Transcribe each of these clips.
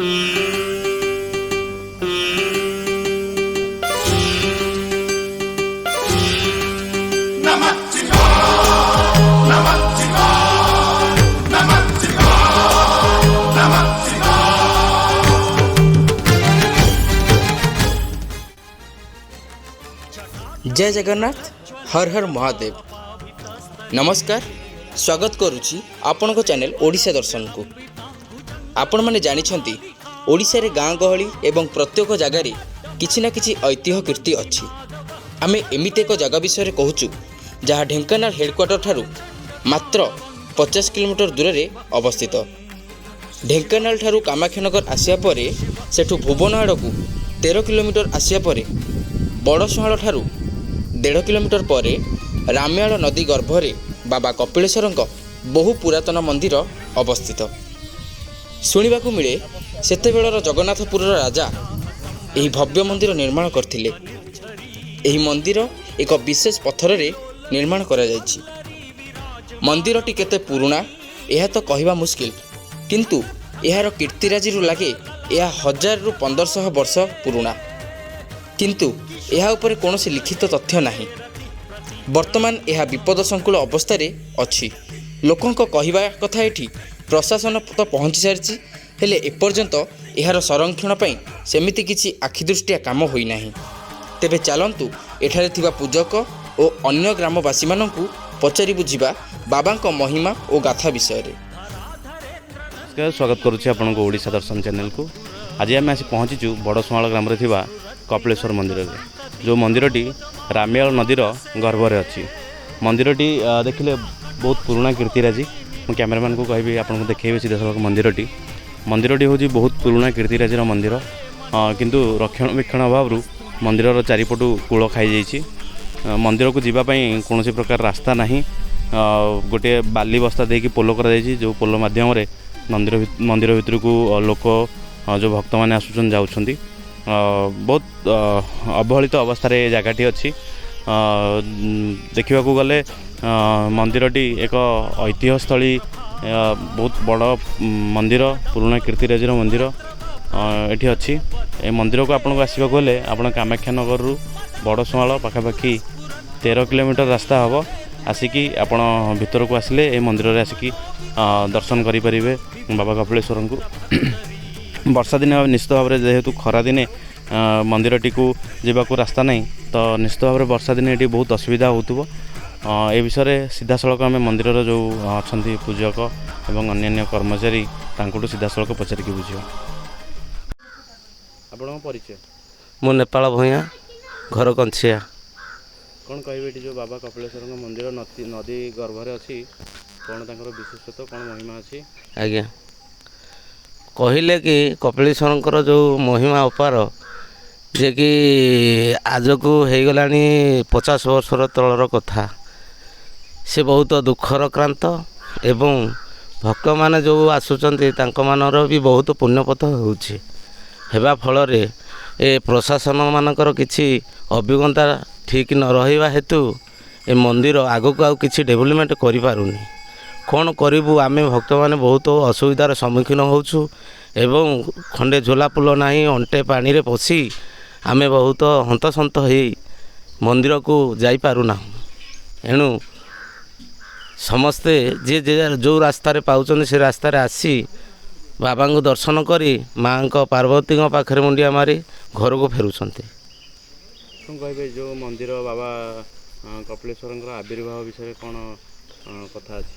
ଜୟ ଜଗନ୍ନାଥ, ହର ହର ମହାଦେବ। ନମସ୍କାର, ସ୍ୱାଗତ କରୁଛି ଆପଣଙ୍କ ଚ୍ୟାନେଲ ଓଡ଼ିଶା ଦର୍ଶନକୁ। ଆପଣମାନେ ଜାଣିଛନ୍ତି, ଓଡ଼ିଶାରେ ଗାଁ ଗହଳି ଏବଂ ପ୍ରତ୍ୟେକ ଜାଗାରେ କିଛି ନା କିଛି ଐତିହ୍ୟ କୀର୍ତ୍ତି ଅଛି। ଆମେ ଏମିତି ଏକ ଜାଗା ବିଷୟରେ କହୁଛୁ, ଯାହା ଢେଙ୍କାନାଳ ହେଡ଼କ୍ୱାର୍ଟର ଠାରୁ ମାତ୍ର 50 କିଲୋମିଟର ଦୂରରେ ଅବସ୍ଥିତ। ଢେଙ୍କାନାଳ ଠାରୁ କାମାକ୍ଷାନଗର ଆସିବା ପରେ ସେଠୁ ଭୁବନ ଆଡ଼କୁ 13 କିଲୋମିଟର ଆସିବା ପରେ ବଡ଼ସୁଆଁଳ ଠାରୁ 1.5 କିଲୋମିଟର ପରେ ରାମିଆଳ ନଦୀ ଗର୍ଭରେ ବାବା କପିଳେଶ୍ୱରଙ୍କ ବହୁ ପୁରାତନ ମନ୍ଦିର ଅବସ୍ଥିତ। ଶୁଣିବାକୁ ମିଳେ, ସେତେବେଳର ଜଗନ୍ନାଥପୁରର ରାଜା ଏହି ଭବ୍ୟ ମନ୍ଦିର ନିର୍ମାଣ କରିଥିଲେ। ଏହି ମନ୍ଦିର ଏକ ବିଶେଷ ପଥରରେ ନିର୍ମାଣ କରାଯାଇଛି। ମନ୍ଦିରଟି କେତେ ପୁରୁଣା ଏହା ତ କହିବା ମୁସ୍କିଲ, କିନ୍ତୁ ଏହାର କୀର୍ତ୍ତିରାଜିରୁ ଲାଗେ ଏହା 1000ରୁ 1500 ବର୍ଷ ପୁରୁଣା। କିନ୍ତୁ ଏହା ଉପରେ କୌଣସି ଲିଖିତ ତଥ୍ୟ ନାହିଁ। ବର୍ତ୍ତମାନ ଏହା ବିପଦ ସଂକୁଳ ଅବସ୍ଥାରେ ଅଛି। ଲୋକଙ୍କ କହିବା କଥା, ଏଠି ପ୍ରଶାସନ ତ ପହଞ୍ଚି ସାରିଛି, ହେଲେ ଏପର୍ଯ୍ୟନ୍ତ ଏହାର ସଂରକ୍ଷଣ ପାଇଁ ସେମିତି କିଛି ଆଖିଦୃଷ୍ଟିଆ କାମ ହୋଇନାହିଁ। ତେବେ ଚାଲନ୍ତୁ, ଏଠାରେ ଥିବା ପୂଜକ ଓ ଅନ୍ୟ ଗ୍ରାମବାସୀମାନଙ୍କୁ ପଚାରି ବୁଝିବା ବାବାଙ୍କ ମହିମା ଓ ଗାଥା ବିଷୟରେ। ନମସ୍କାର, ସ୍ୱାଗତ କରୁଛି ଆପଣଙ୍କୁ ଓଡ଼ିଶା ଦର୍ଶନ ଚ୍ୟାନେଲକୁ। ଆଜି ଆମେ ଆସି ପହଞ୍ଚିଛୁ ବଡ଼ସୁଆଁଳ ଗ୍ରାମରେ ଥିବା କପିଳେଶ୍ୱର ମନ୍ଦିରରେ, ଯେଉଁ ମନ୍ଦିରଟି ରାମିଆଳ ନଦୀର ଗର୍ଭରେ ଅଛି। ମନ୍ଦିରଟି ଦେଖିଲେ ବହୁତ ପୁରୁଣା କୀର୍ତ୍ତିରାଜି। ମୁଁ କ୍ୟାମେରାମ୍ୟାନକୁ କହିବି ଆପଣଙ୍କୁ ଦେଖେଇବେ ସିଧାସଳଖ ମନ୍ଦିରଟି। ମନ୍ଦିରଟି ହେଉଛି ବହୁତ ପୁରୁଣା କୀର୍ତ୍ତିରାଜିର ମନ୍ଦିର, କିନ୍ତୁ ରକ୍ଷଣାବେକ୍ଷଣ ଅଭାବରୁ ମନ୍ଦିରର ଚାରିପଟୁ କୂଳ ଖାଇଯାଇଛି। ମନ୍ଦିରକୁ ଯିବା ପାଇଁ କୌଣସି ପ୍ରକାର ରାସ୍ତା ନାହିଁ। ଗୋଟିଏ ବାଲି ବସ୍ତା ଦେଇକି ପୋଲ କରାଯାଇଛି, ଯେଉଁ ପୋଲ ମାଧ୍ୟମରେ ମନ୍ଦିର ଭିତରକୁ ଲୋକ, ଯେଉଁ ଭକ୍ତମାନେ ଆସୁଛନ୍ତି, ଯାଉଛନ୍ତି। ବହୁତ ଅବହେଳିତ ଅବସ୍ଥାରେ ଏ ଜାଗାଟି ଅଛି। ଦେଖିବାକୁ ଗଲେ ମନ୍ଦିରଟି ଏକ ଐତିହ୍ୟସ୍ଥଳୀ, ବହୁତ ବଡ଼ ମନ୍ଦିର, ପୁରୁଣା କୀର୍ତ୍ତିରାଜିର ମନ୍ଦିର ଏଠି ଅଛି। ଏ ମନ୍ଦିରକୁ ଆପଣଙ୍କୁ ଆସିବାକୁ ହେଲେ ଆପଣ କାମାକ୍ଷାନଗରରୁ ବଡ଼ସୁଆଁଳ ପାଖାପାଖି 13 କିଲୋମିଟର ରାସ୍ତା ହେବ। ଆସିକି ଆପଣ ଭିତରକୁ ଆସିଲେ ଏ ମନ୍ଦିରରେ ଆସିକି ଦର୍ଶନ କରିପାରିବେ ବାବା କପିଳେଶ୍ୱରଙ୍କୁ। ବର୍ଷା ଦିନେ ନିଶ୍ଚିତ ଭାବରେ, ଯେହେତୁ ଖରାଦିନେ ମନ୍ଦିରଟିକୁ ଯିବାକୁ ରାସ୍ତା ନାହିଁ, ତ ନିଶ୍ଚିତ ଭାବରେ ବର୍ଷା ଦିନେ ଏଠି ବହୁତ ଅସୁବିଧା ହେଉଥିବ। ଏ ବିଷୟରେ ସିଧାସଳଖ ଆମେ ମନ୍ଦିରର ଯେଉଁ ଅଛନ୍ତି ପୂଜକ ଏବଂ ଅନ୍ୟାନ୍ୟ କର୍ମଚାରୀ, ତାଙ୍କଠୁ ସିଧାସଳଖ ପଚାରିକି ବୁଝିବା। ଆପଣଙ୍କ ପରିଚୟ? ମୁଁ ନେପାଳ ଭୂୟାଁ, ଘର କଞ୍ଚିଆ। କ'ଣ କହିବେ, ଏଠି ଯେଉଁ ବାବା କପିଳେଶ୍ୱରଙ୍କ ମନ୍ଦିର ନଦୀ ଗର୍ଭରେ ଅଛି, କ'ଣ ତାଙ୍କର ବିଶେଷତ୍ୱ, କ'ଣ ମହିମା ଅଛି? ଆଜ୍ଞା, କହିଲେ କି କପିଳେଶ୍ୱରଙ୍କର ଯେଉଁ ମହିମା ଅପାର, ଯେ କି ଆଜକୁ ହେଇଗଲାଣି 50 ବର୍ଷର ତଳର କଥା। ସେ ବହୁତ ଦୁଃଖର କ୍ରାନ୍ତ ଏବଂ ଭକ୍ତମାନେ ଯେଉଁ ଆସୁଛନ୍ତି, ତାଙ୍କମାନଙ୍କର ବି ବହୁତ ପୁଣ୍ୟପଥ ହେଉଛି। ହେବା ଫଳରେ ଏ ପ୍ରଶାସନମାନଙ୍କର କିଛି ଅଭିଜ୍ଞତା ଠିକ୍ ନ ରହିବା ହେତୁ ଏ ମନ୍ଦିର ଆଗକୁ ଆଉ କିଛି ଡେଭଲପମେଣ୍ଟ କରିପାରୁନି। କ'ଣ କରିବୁ, ଆମେ ଭକ୍ତମାନେ ବହୁତ ଅସୁବିଧାର ସମ୍ମୁଖୀନ ହେଉଛୁ ଏବଂ ଖଣ୍ଡେ ଝୋଲା ପୋଲ ନାହିଁ, ଅଣ୍ଟେ ପାଣିରେ ପଶି ଆମେ ବହୁତ ହନ୍ତସନ୍ତ ହେଇ ମନ୍ଦିରକୁ ଯାଇପାରୁନାହୁଁ। ଏଣୁ ସମସ୍ତେ ଯିଏ ଯେଉଁ ରାସ୍ତାରେ ପାଉଛନ୍ତି, ସେ ରାସ୍ତାରେ ଆସି ବାବାଙ୍କୁ ଦର୍ଶନ କରି ମାଆଙ୍କ ପାର୍ବତୀଙ୍କ ପାଖରେ ମୁଣ୍ଡିଆ ମାରି ଘରକୁ ଫେରୁଛନ୍ତି। କ'ଣ କହିବେ, ଯେଉଁ ମନ୍ଦିର ବାବା କପିଳେଶ୍ୱରଙ୍କର ଆବିର୍ଭାବ ବିଷୟରେ କ'ଣ କଥା ଅଛି?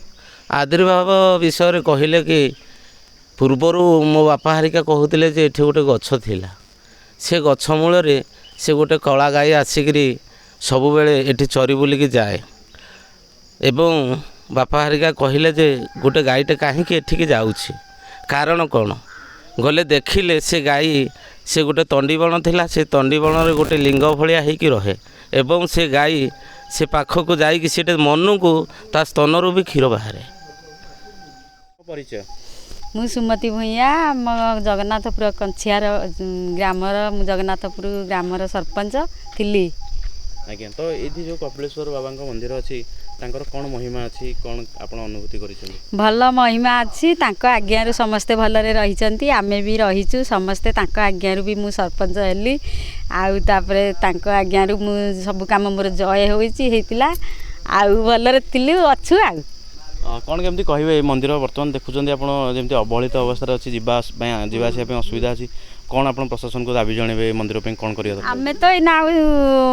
ଆବିର୍ଭାବ ବିଷୟରେ କହିଲେ କି ପୂର୍ବରୁ ମୋ ବାପା ହେରିକା କହୁଥିଲେ ଯେ ଏଠି ଗୋଟେ ଗଛ ଥିଲା। ସେ ଗଛ ମୂଳରେ ସେ ଗୋଟେ କଳା ଗାଈ ଆସିକିରି ସବୁବେଳେ ଏଠି ଚରି ବୁଲିକି ଯାଏ ଏବଂ ବାପା ହେରିକା କହିଲେ ଯେ ଗୋଟେ ଗାଈଟେ କାହିଁକି ଏଠିକି ଯାଉଛି, କାରଣ କ'ଣ? ଗଲେ ଦେଖିଲେ ସେ ଗାଈ, ସେ ଗୋଟେ ତଣ୍ଡି ବଣ ଥିଲା, ସେ ତଣ୍ଡି ବଣରେ ଗୋଟେ ଲିଙ୍ଗ ଭଳିଆ ହେଇକି ରହେ ଏବଂ ସେ ଗାଈ ସେ ପାଖକୁ ଯାଇକି ସେଠି ମନକୁ ତା ସ୍ତନରୁ ବି କ୍ଷୀର ବାହାରେ। ପରିଚୟ? ମୁଁ ସୁମତି ଭୂଇଁଆ, ଆମ ଜଗନ୍ନାଥପୁର କଞ୍ଚିଆର ଗ୍ରାମର, ମୁଁ ଜଗନ୍ନାଥପୁର ଗ୍ରାମର ସରପଞ୍ଚ ଥିଲି। ଆଜ୍ଞା, ତ ଏଇଠି ଯେଉଁ କପିଳେଶ୍ୱର ବାବାଙ୍କ ମନ୍ଦିର ଅଛି, ତାଙ୍କର କ'ଣ ମହିମା ଅଛି, କ'ଣ ଆପଣ ଅନୁଭୂତି କରିଛନ୍ତି? ଭଲ ମହିମା ଅଛି, ତାଙ୍କ ଆଜ୍ଞାରୁ ସମସ୍ତେ ଭଲରେ ରହିଛନ୍ତି, ଆମେ ବି ରହିଛୁ ସମସ୍ତେ ତାଙ୍କ ଆଜ୍ଞାରୁ ବି। ମୁଁ ସରପଞ୍ଚ ହେଲି, ଆଉ ତାପରେ ତାଙ୍କ ଆଜ୍ଞାରୁ ମୁଁ ସବୁ କାମ ମୋର ଜୟ ହୋଇଛି, ହେଇଥିଲା, ଆଉ ଭଲରେ ଥିଲୁ, ଅଛୁ। ଆଉ କ'ଣ କେମିତି କହିବେ, ଏଇ ମନ୍ଦିର ବର୍ତ୍ତମାନ ଦେଖୁଛନ୍ତି ଆପଣ ଯେମିତି ଅବହେଳିତ ଅବସ୍ଥାରେ ଅଛି, ଯିବା ଯିବା ଆସିବା ପାଇଁ ଅସୁବିଧା ଅଛି, କ'ଣ ଆପଣ ପ୍ରଶାସନକୁ ଦାବି ଜଣାଇବେ, ଏ ମନ୍ଦିର ପାଇଁ କ'ଣ କରିବା ଦରକାର? ଆମେ ତ ଏଇନା ଆଉ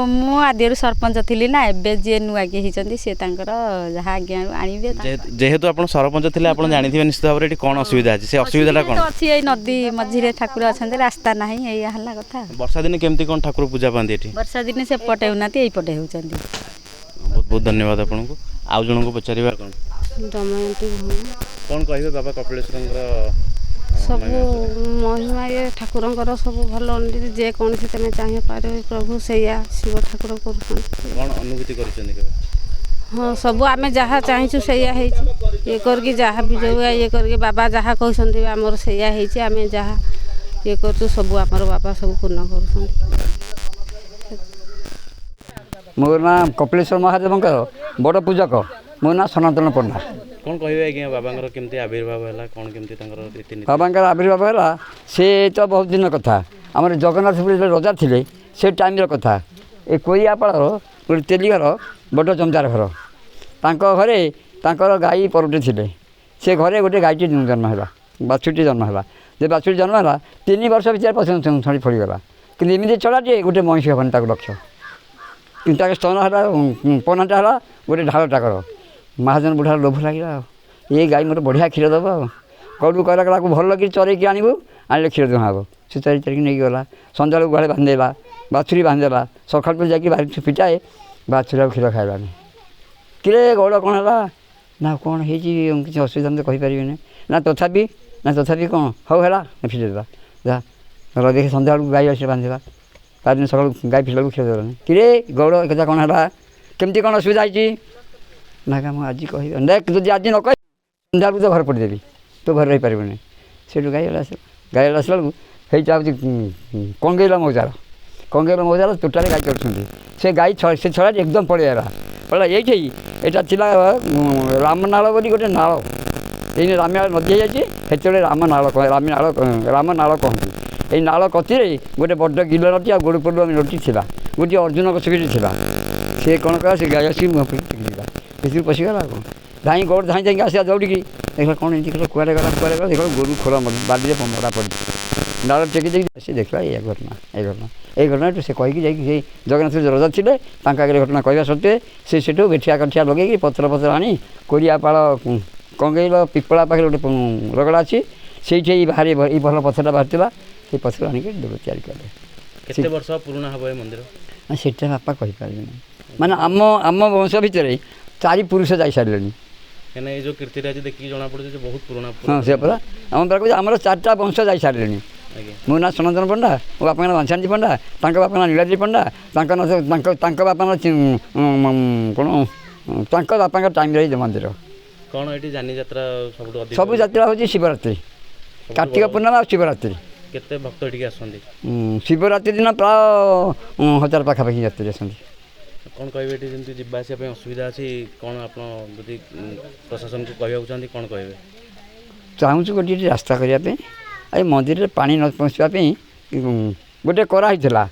ମୁଁ ଆଦିରୁ ସରପଞ୍ଚ ଥିଲି ନା, ଏବେ ଯିଏ ନୂଆକି ହେଇଛନ୍ତି ସିଏ ତାଙ୍କର ଯାହା ଆଜ୍ଞା ଆଣିବେ। ଯେହେତୁ ଆପଣ ସରପଞ୍ଚ ଥିଲେ, ଆପଣ ଜାଣିଥିବେ ନିଶ୍ଚିତ ଭାବରେ ଏଠି କ'ଣ ଅସୁବିଧା ଅଛି। ସେ ଅସୁବିଧାଟା କ'ଣ ଅଛି? ଏଇ ନଦୀ ମଝିରେ ଠାକୁର ଅଛନ୍ତି, ରାସ୍ତା ନାହିଁ, ଏଇଆ ହେଲା କଥା। ବର୍ଷା ଦିନେ କେମିତି କ'ଣ ଠାକୁର ପୂଜା ପାଆନ୍ତି ଏଠି? ବର୍ଷା ଦିନେ ସେପଟେ ହେଉନାହାନ୍ତି, ଏଇପଟେ ହେଉଛନ୍ତି। ବହୁତ ବହୁତ ଧନ୍ୟବାଦ ଆପଣଙ୍କୁ। ଆଉ ଜଣଙ୍କୁ ପଚାରିବା। କ'ଣ ଦମୟନ୍ତୀ ଭୂଇଁ। କ'ଣ କହିବେ ବାବା କପିଳେଶ୍ୱରଙ୍କର ସବୁ ମହିମା? ଇଏ ଠାକୁରଙ୍କର ସବୁ ଭଲ, ଯେକୌଣସି ତମେ ଚାହିଁପାରିବ ପ୍ରଭୁ ସେଇଆ ଶିବ ଠାକୁର କରୁଛନ୍ତି। କ'ଣ ଅନୁଭୂତି କରିଛନ୍ତି କେବେ? ହଁ, ସବୁ ଆମେ ଯାହା ଚାହିଁଛୁ ସେଇଆ ହେଇଛି। ଇଏ କରିକି ଯାହା ବି ଯେଉଁ ଇଏ କରିକି ବାବା ଯାହା କହୁଛନ୍ତି ଆମର ସେଇଆ ହେଇଛି। ଆମେ ଯାହା ଇଏ କରୁଛୁ ସବୁ ଆମର ବାବା ସବୁ ପୂର୍ଣ୍ଣ କରୁଛନ୍ତି। ମୋ ନାଁ କପିଳେଶ୍ୱର ମହାଦେବଙ୍କର ବଡ଼ ପୂଜକ, ମୋ ନାଁ ସନାତନ ପଣ୍ଡା। କ'ଣ କହିବେ ଆଜ୍ଞା, ବାବାଙ୍କର କେମିତି ଆବିର୍ଭାବ ହେଲା, କ'ଣ କେମିତି ତାଙ୍କର ରୀତିନୀତି? ବାବାଙ୍କର ଆବିର୍ଭାବ ହେଲା ସେ ତ ବହୁତ ଦିନ କଥା। ଆମର ଜଗନ୍ନାଥପୁର ଯେତେବେଳେ ରଜା ଥିଲେ ସେ ଟାଇମ୍ର କଥା। ଏ କୋଇଆପାଳର ଗୋଟେ ତେଲି ଘର, ବଡ଼ ଜମିଦାର ଘର, ତାଙ୍କ ଘରେ ତାଙ୍କର ଗାଈ ପରଟି ଥିଲେ। ସେ ଘରେ ଗୋଟେ ଗାଈଟି ଜନ୍ମ ହେଲା, ବାଛୁରୀଟି ଜନ୍ମ ହେଲା। ଯେ ବାଛୁରୀ ଜନ୍ମ ହେଲା, 3 ବର୍ଷ ଭିତରେ ପଛେ ଛଡ଼ି ଫଳିଗଲା। କିନ୍ତୁ ଏମିତି ଚଳାଟିଏ ଗୋଟେ ମଇଁଷି ହେବନି ତାକୁ ଲକ୍ଷ୍ୟ, କିନ୍ତୁ ତାଙ୍କ ସ୍ତନ ହେଲା, ପନାଟା ହେଲା ଗୋଟେ ଢାଳଟାକର। ମହାଜନ ବୁଢ଼ାର ଲୋଭ ଲାଗିଲା, ଆଉ ଏ ଗାଈ ମୋର ବଢ଼ିଆ କ୍ଷୀର ଦେବ। ଆଉ କଡ଼ୁ କହିଲା, ତାକୁ ଭଲ କରି ଚରେଇକି ଆଣିବୁ, ଆଣିଲେ କ୍ଷୀର ଦୁହାଁ ହେବ। ସେ ଚରେଇ ଚରେଇକି ନେଇକି ଗଲା, ସନ୍ଧ୍ୟାବେଳକୁ ଗୁହାଳେ ବାନ୍ଧିଦେଲା, ବାଛୁରୀ ବାନ୍ଧିଦେଲା। ସକାଳୁ ଯାଇକି ବାରି ଫିଟାଏ, ବାଛୁରୀ ଆଉ କ୍ଷୀର ଖାଇଲାନି। କିରେ ଗୌଡ଼, କ'ଣ ହେଲା? ନା କ'ଣ ହେଇଛି, କିଛି ଅସୁବିଧା ମୁଁ ତ କହିପାରିବିନି। ନା ତଥାପି, ନା ତଥାପି କ'ଣ? ହଉ ହେଲା, ଫିଟେଇଦେଲା। ଯା ଦେଖି ସନ୍ଧ୍ୟାବେଳକୁ ଗାଈ ଆସି ବାନ୍ଧିଲା। ତାଦିନ ସକାଳୁ ଗାଈ ଫିଟିଲାକୁ କ୍ଷୀର ଦେଲାନି। କିରେ ଗୌଡ଼, ଏ କଥା କ'ଣ ହେଲା, କେମିତି କ'ଣ ଅସୁବିଧା ହେଇଛି? ନା ମୁଁ ଆଜି କହିବି, ଦେଖ ଯଦି ଆଜି ନ କହିବି ସନ୍ଧ୍ୟାବେଳକୁ ତ ଘରେ ପଡ଼ିଦେବି, ତୁ ଘରେ ରହିପାରିବୁନି। ସେଇଠୁ ଗାଈ ଆସିଲା। ଗାଈ ଆସିଲା ବେଳକୁ ହେଇଟା ହେଉଛି କଙ୍ଗେଇଲା ମୌଜାର, କଙ୍ଗେଇଲା ମୌଜାର ତୋଟାରେ ଗାଈ କରୁଛନ୍ତି। ସେ ଗାଈ ସେ ଛଡ଼ାଟି ଏକଦମ ପଳେଇଗଲା, ପଳେଇଲା। ଏଇଠି ଏଇଟା ଥିଲା ରାମନାଳ ବୋଲି ଗୋଟେ ନାଳ। ଏଇନେ ରାମନାଳ ନଦୀ ହେଇଯାଇଛି, ସେତେବେଳେ ରାମନାଳ, ରାମନାଳ, ରାମନାଳ କହନ୍ତି। ଏଇ ନାଳ କତିରେ ଗୋଟେ ବଡ଼ ଗିଲ ନଦୀ ଆଉ ଗୋଡ଼ପଲୁ ନଦୀ ଥିଲା, ଗୋଟିଏ ଅର୍ଜୁନ ଗଛ ବି ଥିଲା। ସେ କ'ଣ କଲା, ସେ ଗାଈ ଆସିକି ମୁହଁ ଟେକିଦେଲା, ଭିତରକୁ ପଶିଗଲା। ଆଉ କ'ଣ ଧାଇଁ ଗୋଡ଼ ଧାଇଁ ଧାଇଁକି ଆସିଲା ଦୌଡ଼ିକି, ଦେଖିଲା କ'ଣ ଏମିତି କଲା, କୁଆଡ଼େ ଗଲା, କୁଆଡ଼େ ଗଲା? ଦେଖିଲା ଗୋରୁ ଖୋଳ ବାଲିରେ ମରା ପଡ଼ିଛି। ନାଳ ଟେକି ଦେଇକି ସେ ଦେଖିଲା ଏଇଆ ଘଟଣା, ଏଇ ଘଟଣା, ଏଇ ଘଟଣାଠୁ ସେ କହିକି ଯାଇକି ସେଇ ଜଗନ୍ନାଥ ରଜା ଥିଲେ, ତାଙ୍କ ଆଗରେ ଘଟଣା କହିବା ସତ୍ତ୍ୱେ ସେ ସେଠୁ ବେଠିଆ କାଠିଆ ଲଗେଇକି ପତ୍ର ପତ୍ର ଆଣି କୋରିଆପାଳ କଙ୍ଗେଇଲ ପିପଳା ପାଖରେ ଗୋଟେ ରଗଡ଼ା ଅଛି, ସେଇଠି ଏଇ ବାହାରି ଏଇ ଭଲ ପଥରଟା ବାହାରିଥିଲା, ସେଇ ପଥର ଆଣିକି ଦୋଳ ତିଆରି କଲେ। କେତେ ବର୍ଷ ପୁରୁଣା ହେବ ଏ ମନ୍ଦିର? ନା ସେଇଟା ବାପା କହିପାରିବେନି। ମାନେ ଆମ ବଂଶ ଭିତରେ 4 ପୁରୁଷ ଯାଇସାରିଲେଣି। କାହିଁକିନା ଏଇ ଯେଉଁ କୀର୍ତ୍ତିରାଜି ଦେଖିକି ଜଣାପଡ଼ୁଛି ଯେ ବହୁତ ପୁରୁଣା। ହଁ, ସେ ପରା ଆମ ପରା କହୁଛି ଆମର 4ଟା ବଂଶ ଯାଇସାରିଲେଣି। ମୋ ନାଁ ସନାତନ ପଣ୍ଡା, ମୋ ବାପାଙ୍କ ନାଁ ବାଞ୍ଛାନ୍ତି ପଣ୍ଡା, ତାଙ୍କ ବାପାଙ୍କ ନାଁ ନୀଳାଦ୍ରି ପଣ୍ଡା, ତାଙ୍କ ନାଁ ତାଙ୍କ ତାଙ୍କ ବାପା ନାଁ କ'ଣ, ତାଙ୍କ ବାପାଙ୍କ ଟାଇମ୍ରେ ଏଇ ମନ୍ଦିର। କ'ଣ ଏଠି ଯାନି ଯାତ୍ରା ସବୁଠୁ ଅଧିକ? ସବୁ ଯାତ୍ରା ହେଉଛି ଶିବରାତ୍ରି, କାର୍ତ୍ତିକ ପୂର୍ଣ୍ଣିମା ଆଉ ଶିବରାତ୍ରି। କେତେ ଭକ୍ତ ଏଠିକି ଆସନ୍ତି? ଶିବରାତ୍ରି ଦିନ ପ୍ରାୟ 1000 ପାଖାପାଖି ଯାତ୍ରୀ ଆସନ୍ତି। କ'ଣ କହିବେ, ଏଠି ଯେମିତି ଯିବା ଆସିବା ପାଇଁ ଅସୁବିଧା ଅଛି, କ'ଣ ଆପଣ ଯଦି ପ୍ରଶାସନକୁ କହିବାକୁ ଚାହାନ୍ତି କ'ଣ କହିବେ? ଚାହୁଁଛୁ ଗୋଟିଏ ଏଠି ରାସ୍ତା କରିବା ପାଇଁ, ଆଉ ମନ୍ଦିରରେ ପାଣି ନ ପଶିବା ପାଇଁ ଗୋଟେ କରାହେଇଥିଲା।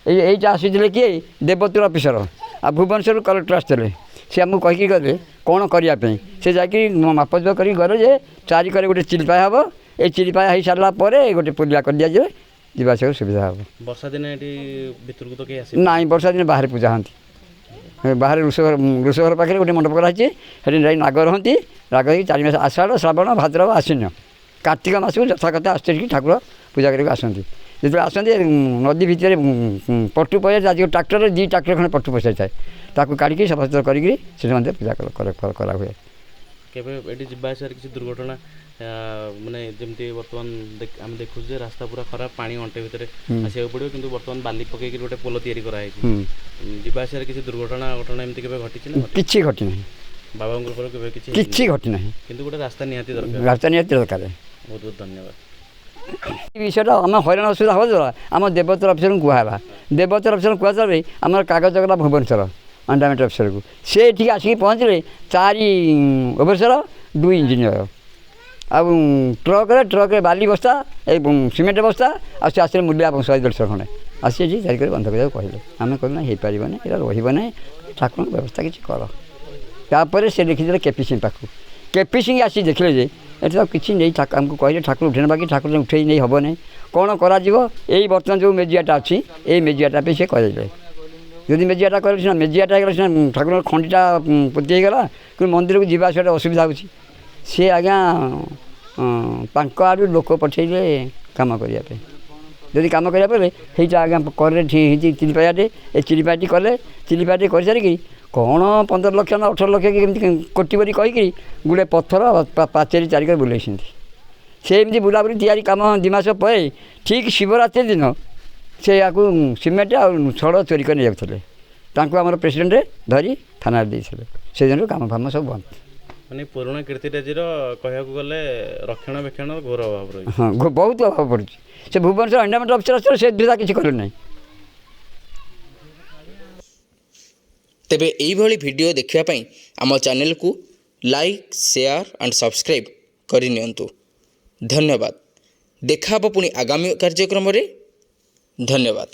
ଏଇ ଏଇଟା ଆସିଥିଲେ କିଏ, ଦେବତୁର ଅଫିସର ଆଉ ଭୁବନେଶ୍ୱରରୁ କଲେକ୍ଟର ଆସିଥିଲେ। ସେ ଆମକୁ କହିକି ଗଲେ କ'ଣ କରିବା ପାଇଁ। ସେ ଯାଇକି ମାପଚୁପ କରିକି ଗଲେ ଯେ ଚାରିକରେ ଗୋଟେ ଚିଲିପାଏ ହେବ, ଏଇ ଚିଲିପାଏ ହେଇସାରିଲା ପରେ ଗୋଟେ ପୁଲିଆ କରିଦିଆଯିବ, ଯିବା ଆସିବାକୁ ସୁବିଧା ହେବ। ବର୍ଷା ଦିନେ ଏଠି ଭିତରକୁ ତ କେହି ଆସିବେ ନାଇଁ? ବର୍ଷା ଦିନେ ବାହାରେ ପୂଜା ହୁଅନ୍ତି। ବାହାରେ ଋଷ ଘର ପାଖରେ ଗୋଟେ ମଣ୍ଡପ କରାହେଇଛି, ସେଠି ଯାଇ ନାଗ ରହନ୍ତି। ନାଗ ହେଇକି 4 ମାସ, ଆଷାଢ଼, ଶ୍ରାବଣ, ଭାଦ୍ରବ, ଆଶ୍ୱିନ, କାର୍ତ୍ତିକ ମାସକୁ ଯଥାକଥା ଆସୁଛି, ଠାକୁର ପୂଜା କରିବାକୁ ଆସନ୍ତି। ଯେତେବେଳେ ଆସନ୍ତି ନଦୀ ଭିତରେ ପଟୁ ପଶାଇ, ଆଜି ଟ୍ରାକ୍ଟରରେ 2 ଟ୍ରାକ୍ଟର ଖଣ୍ଡେ ପଟୁ ପଶାଇଥାଏ, ତାକୁ କାଢ଼ିକି ସଫାସୁତୁରା କରିକି ସେଠି ମଧ୍ୟ ପୂଜା କରାହୁଏ। କେବେ ଏଠି ଯିବା ଆସିବାରେ କିଛି ଦୁର୍ଘଟଣା, ମାନେ ଯେମିତି ବର୍ତ୍ତମାନ ଆମେ ଦେଖୁଛୁ ଯେ ରାସ୍ତା ପୁରା ଖରାପ, ପାଣି ଅଣ୍ଟେ ଭିତରେ ଆସିବାକୁ ପଡ଼ିବ, କିନ୍ତୁ ବର୍ତ୍ତମାନ ବାଲି ପକେଇକି ଗୋଟେ ପୋଲ ତିଆରି କରାହେଇଛି, ଯିବା ଆସିବାରେ କିଛି ଦୁର୍ଘଟଣା ଘଟଣା ଏମିତି କେବେ ଘଟିଛି ନା? କିଛି ଘଟିନାହିଁ। ବାବାଙ୍କ କୃପାରୁ କେବେ କିଛି କିଛି ଘଟିନାହିଁ, କିନ୍ତୁ ଗୋଟେ ରାସ୍ତା ନିହାତି ଦରକାର। ରାସ୍ତା ନିହାତି ଦରକାର। ବହୁତ ବହୁତ ଧନ୍ୟବାଦ। ଏ ବିଷୟଟା ଆମ ହଇରାଣ ଅସୁବିଧା ହେବା ଦ୍ୱାରା ଆମ ଦେବୋତ୍ତର ଅଫିସରଙ୍କୁ କୁହାହେଲା। ଦେବୋତ୍ତର ଅଫିସରଙ୍କୁ କୁହାଯାଇ ଆମର କାଗଜ ଗଲା ଭୁବନେଶ୍ୱର। ଏଣ୍ଡାମେଣ୍ଟ ଅଫିସରକୁ। ସେ ଏଠିକି ଆସିକି ପହଞ୍ଚିଲେ 4 ଓଭରସିଅର, 2 ଇଞ୍ଜିନିୟର, ଆଉ ଟ୍ରକରେ ବାଲି ବସ୍ତା, ଏବଂ ସିମେଣ୍ଟ ବସ୍ତା। ଆଉ ସେ ଆସିଲେ ମୂଲିଆ 150-150 ଖଣ୍ଡେ ଆସି ଏଠି ତିଆରି କରି ବନ୍ଦ କରିବାକୁ କହିଲେ। ଆମେ କହିଲୁ ନା, ହେଇପାରିବ ନାହିଁ, ଏଇଟା ରହିବ ନାହିଁ, ଠାକୁରଙ୍କ ବ୍ୟବସ୍ଥା କିଛି କର। ତାପରେ ସେ ଲେଖିଦେଲେ କେପି ସିଂ ପାଖକୁ। କେପି ସିଂ ଆସି ଦେଖିଲେ ଯେ ଏଠି ତ କିଛି ନେଇ, ଆମକୁ କହିଲେ ଠାକୁର ଉଠେଇ ନେବା କି? ଠାକୁର ଉଠେଇ ନେଇ ହେବ ନାହିଁ, କ'ଣ କରାଯିବ? ଏଇ ବର୍ତ୍ତମାନ ଯେଉଁ ମେଜିଆଟା ଅଛି, ଏଇ ମେଜିଆଟା ପାଇଁ ସେ କରାଇଲେ। ଯଦି ମେଜିଆଟା କଲେ ସିନା, ମେଜିଆଟା ହେଇଗଲା ସିନା, ଠାକୁରଙ୍କ ଖଣ୍ଡିଟା ପୋତି ହେଇଗଲା, କିନ୍ତୁ ମନ୍ଦିରକୁ ଯିବା ଆସିବାଟା ଅସୁବିଧା ହେଉଛି। ସେ ଆଜ୍ଞା ତାଙ୍କ ଆଡ଼ୁ ଲୋକ ପଠେଇଲେ କାମ କରିବା ପାଇଁ। ଯଦି କାମ କରିବା ପରେ ହେଇଟା ଆଜ୍ଞା କରରେ ହେଇଛି ଚିଲିପାଟି। ଏ ଚିଲିପାଟି କଲେ, ଚିଲିପାଟି କରିସାରିକି କ'ଣ 15 ଲକ୍ଷ ନା 18 ଲକ୍ଷ କି ଏମିତି କୋଟି ବୋଲି କହିକିରି ଗୁଡ଼େ ପଥର ପାଚେରୀ ଚାରିକରେ ବୁଲେଇଛନ୍ତି। ସେ ଏମିତି ବୁଲାବୁଲି ତିଆରି କାମ 2 ମାସ ପରେ ଠିକ୍ ଶିବରାତ୍ରି ଦିନ ସେ ୟାକୁ ସିମେଣ୍ଟ ଆଉ ଛଡ଼ ଚୋରି କରି ନେଇଯାଉଥିଲେ। ତାଙ୍କୁ ଆମର ପ୍ରେସିଡେଣ୍ଟ ଧରି ଥାନାରେ ଦେଇଥିଲେ। ସେଦିନରୁ କାମ ଫାମ ସବୁ ବନ୍ଦ। ମାନେ ପୁରୁଣା କୀର୍ତ୍ତିରାଜିର କହିବାକୁ ଗଲେ ରକ୍ଷଣାବେକ୍ଷଣର ଘୋର ଅଭାବ ରହିଛି। ହଁ, ବହୁତ ଅଭାବ ପଡ଼ୁଛି। ସେ ଭୁବନେଶ୍ୱର ଏଣ୍ଡାମେଣ୍ଟ ଅଫିସର ଆସିଥିଲେ, ସେ ସୁଦ୍ଧା କିଛି କଲେ ନାହିଁ। ତେବେ ଏଇଭଳି ଭିଡ଼ିଓ ଦେଖିବା ପାଇଁ ଆମ ଚ୍ୟାନେଲକୁ ଲାଇକ୍, ସେୟାର ଆଣ୍ଡ ସବସ୍କ୍ରାଇବ୍ କରିନିଅନ୍ତୁ। ଧନ୍ୟବାଦ। ଦେଖା ହେବ ପୁଣି ଆଗାମୀ କାର୍ଯ୍ୟକ୍ରମରେ। ଧନ୍ୟବାଦ।